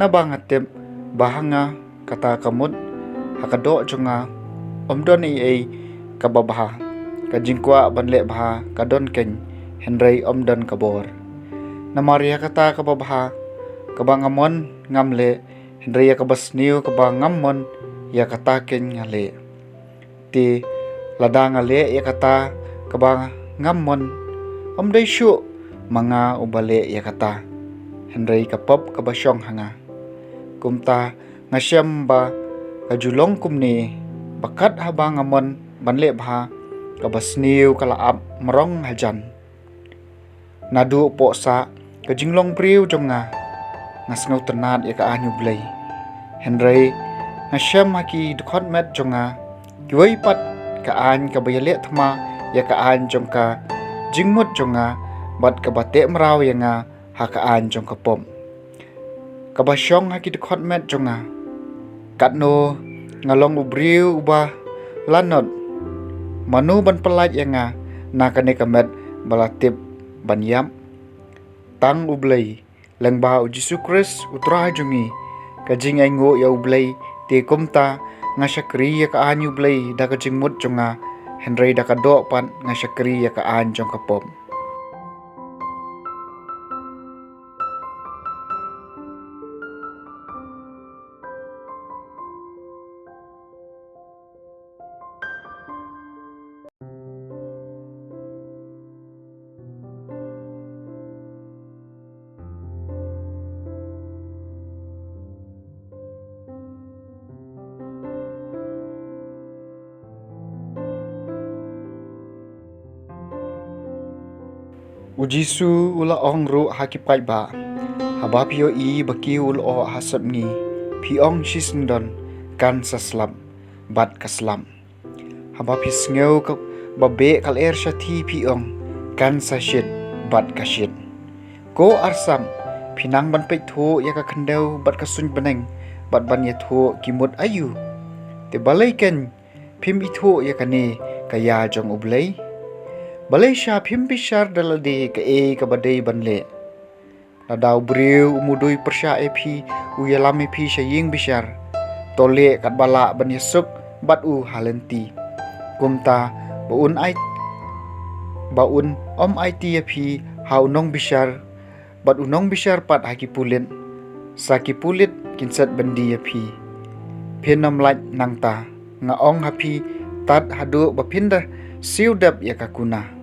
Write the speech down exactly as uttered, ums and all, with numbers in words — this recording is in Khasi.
Naba nga tip ba ha nga kata ka mut, ha ka doh jong nga ym don ei ei kaba bha. Ka jingkwah ban leh bha ka don keiñ, hynrei ym don ka bor. Namar ïa kata kaba bha kaba nga mon ngam leh, hynrei ïa kaba sniew kaba ngam mon, ïa kata keiñ nga leh. Te lada nga leh ïa kata kaba ngam mon, ym dei shuh ma nga uba leh ïa kata, hynrei ka pop kaba shong ha nga. Kumta nga shem ba ka ju long kumne, ba kat haba nga mon ban leh bha, kaba sniew ka la ap mrong hajan. Naduh poh sah ka jinglong briew jong nga, nga sngewtynnad ïa ka aiñ U Blei. Hynrei nga shem ha ki dkhot met jong nga, kiwei pat ka aiñ kaba ïaleh thma ïa ka aiñ jong ka jingmut jong nga, bad kaba teh mraw ïa nga ha ka aiñ jong ka pop. Kaba shong ha ki dkhot met jong nga: Katno nga long u briew uba lanot! Mano ban pyllait ïa nga na kane ka met ba la tip ban ïap? Tang U Blei, lyngba U Jisu Khrist U Trai jong ngi. Ka jingainguh ïa U Blei. Te kumta nga shakri ïa ka aiñ U Blei da ka jingmut jong nga, hynrei da ka doh pat nga shakri ïa ka aiñ jong ka pop. U Jisu u la ong ruh ha ki paidbah: Haba phi ïohi ba kiew u lyoh ha sepngi, phi ong shisyndon: Kan sa slap, bad ka slap. Haba phi sngew ka, ba beh ka lyer shathie, phi ong: Kan sa shit, bad ka shit. Ko arsap, phi nang ban peit thuh ïa ka khyndew bad ka suiñ bneng, bad ban ïathuh ki mut aïu? Te balei keiñ phim ithuh ïa kane ka ïa jong U Blei? Balei sha phim bishar da lade kaei kaba dei ban leh? Lada u briew u mudui pyrshah ïa phi, u ïalam ïa phi sha ïing bishar, to leh katba lah ban ïasuk bad u ha lynti, kumta ba un ai, ba un ym aiti ïa phi ha u nongbishar, bad u nongbishar pat ha ki pulit, sa ki pulit kin set byndi ïa phi. Phin ym lait nangta. Nga ong ha phi, tad haduh ba phin da siew dep ïa ka kuna.